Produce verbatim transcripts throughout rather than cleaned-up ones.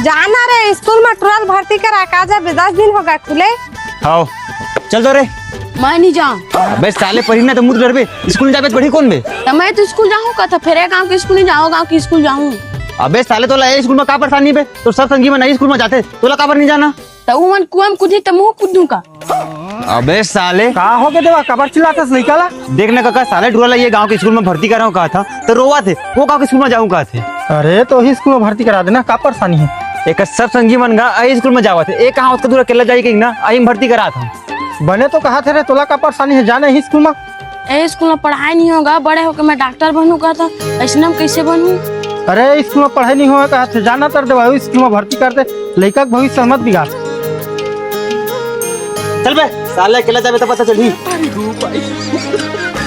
जाना रे, स्कूल में टुरा ल भर्ती करा का जाबे, दस दिन होगे खुले। हाव, चल तो रे। मैं नहीं जाऊँ। अबे साले, पढ़ही ना त मुँह डरबे, स्कूल जाबे त पढ़ही कौन बे? त मैं तो स्कूल जाहूँ कथा, फेर ए गाँव के स्कूल नहीं जाहूँ, गाँव के स्कूल जाहूँ। अबे साले, तोला ए स्कूल में का परेशानी बे? तोर सब संगी मन ए स्कूल में जाथे, तोला काबर नहीं जाना? त उमन कुआं में कूदही त महूँ कूद दूँ का? अबे साले। का होगे देवा, काबर चिल्लाथस लइका ला? देख ना कका, साले टुरा ला ए गाँव के स्कूल में भर्ती कराहूँ कहा था, त रोवत हे, ओ गाँव के स्कूल में जाहूँ कहा थे। अरे त ओही स्कूल में भर्ती करा देना, का परेशानी हे? एकर सब संगी मन गा ए स्कूल में जावत हे, ए कहाँ ओतका दूर अकेला जाही कहिके ना, एही में भर्ती करात हँव। बने तो कहाथे रे, तोला का परेशानी हे, जा ना एही स्कूल में। ए स्कूल में पढ़ाई नहीं होगा, बड़े होके मैं डॉक्टर बनूँ कहा था, अइसने में कैसे बनूँ? अरे, स्कूल में पढ़ाई नहीं होगा कहाथे, जा ना त रे देवा, स्कूल में भर्ती कर दे, लइका के भविष्य मत बिगाड़। चल बे, साले अकेला जाबे त पता चलही।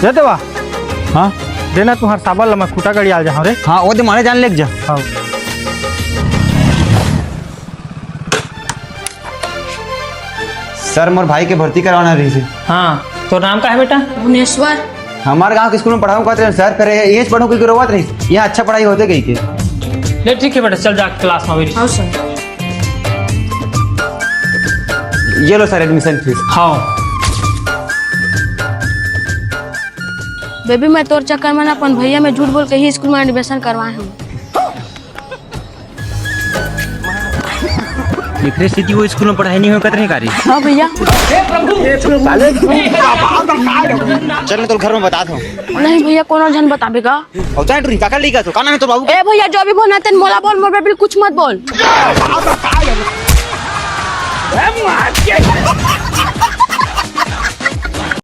रे देवा। हाँ? दे ना तुँहर साबल ला, मैं खूँटा गड़ियाल जाहूँ रे। हाँ, ओ दे मारे जान लेके जा। हाँ। सर, मोर भाई के भर्ती करवाना रहिस हे। हाँ, तोर नाम का हे बेटा? भुवनेश्वर। हमर गाँव के स्कूल में पढ़ाहूँ कहत रहे सर, फेर इहेंच पढ़हूँ कहिके रोवत रहिस, इहाँ अच्छा पढ़ाई होथे कहिके। ले ठीक हे बेटा, चल जा क्लास में बैठ। हाँ सर। ये लो सर admission fees। हाँ। बेबी, मैं तोर चक्कर में ना अपन भैया में झूठ बोल के ही स्कूल में admission करवाए हँव। एकरे सेती ओ स्कूल में पढ़ाई नहीं होय कहिथे का रे? हाँ भैया। चल, मैं तोर घर में बतात हँव। नहीं भैया, कोनो झन बताबे का। अउ जा टुरी, काकर लइका तो, का नाम हे तोर बाबू के? ए भैया, जो भी बोलना तेन मोला बोल, मोर बेबी ल कुछ मत बोल।